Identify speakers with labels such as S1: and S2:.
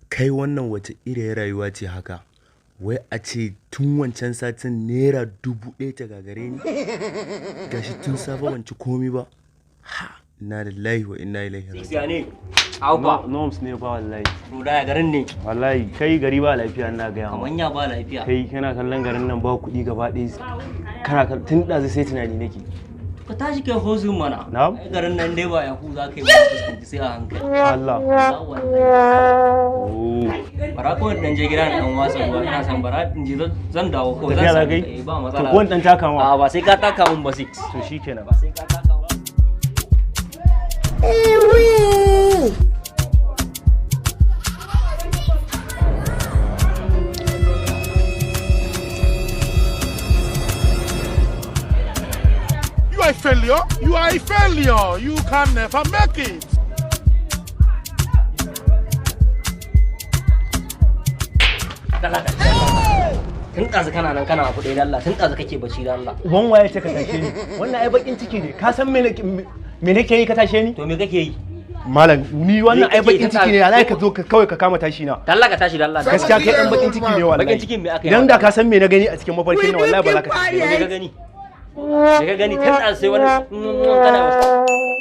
S1: Kai, wannan wace iriyar rayuwa ce haka? Wai a ce tun wancan satin ₦1000 ta gagare ni. Gashi tun safe ban ci komi ba. Ha, inna lillahi wa inna ilaihi raji'un.
S2: Ya ne? Auba.
S3: Norms ne ba wallahi.
S2: Roda, ya garin ne?
S3: Wallahi kai, gari ba lafiya, ina gaya ma.
S2: Kaman ya ba lafiya?
S3: Kai, kana kallon garin nan ba kuɗi gaba ɗaya. Kana tun ɗazu sai tunani nake.
S2: Ka tashi kai hozin mana.
S3: Na'am?
S2: Ai garin nan dai ba yahu za ka yi ba, fuskanci sai a hankali.
S3: Allah.
S2: Allah wallahi.
S3: Oh.
S2: Bara kawai dan je gida na dan watsa ruwa, ina san bara in je, zan dawo kawai.
S3: Tafiya za
S2: zan
S3: ka yi?
S2: Eh, ba
S3: To
S2: matsala.
S3: ko in ɗan taka ma?
S2: A, ba sai ka taka mun ba, six.
S3: To shikenan.
S2: Ba sai ka taka mun.
S4: You are a failure. You are a failure. You can never make it.
S2: Dalla da. Tun ɗazu kana nan kana abu ɗaya, dalla. Tun ɗazu kake bacci, dalla.
S3: Uban waye ce ka tashe ni? Wannan ai bakin ciki ne. Ka san me nake yi ka tashe ni?
S2: To me kake yi?
S3: Malam, ni wannan ai
S2: Me kake
S3: bakin
S2: yi?
S3: ciki ne. Ya ka zo ka kawai ka kama tashi na?
S2: Dalla ka tashi, dalla.
S3: Gaskiya kai dan bakin ciki ne wallahi.
S2: Bakin cikin me aka yi?
S3: Idan da ka san me na gani a cikin mafarkin nan, wallahi ba za ka tashe ni.
S2: Me ka gani? Me ka gani? Tun ɗazu sai wani kana wasu.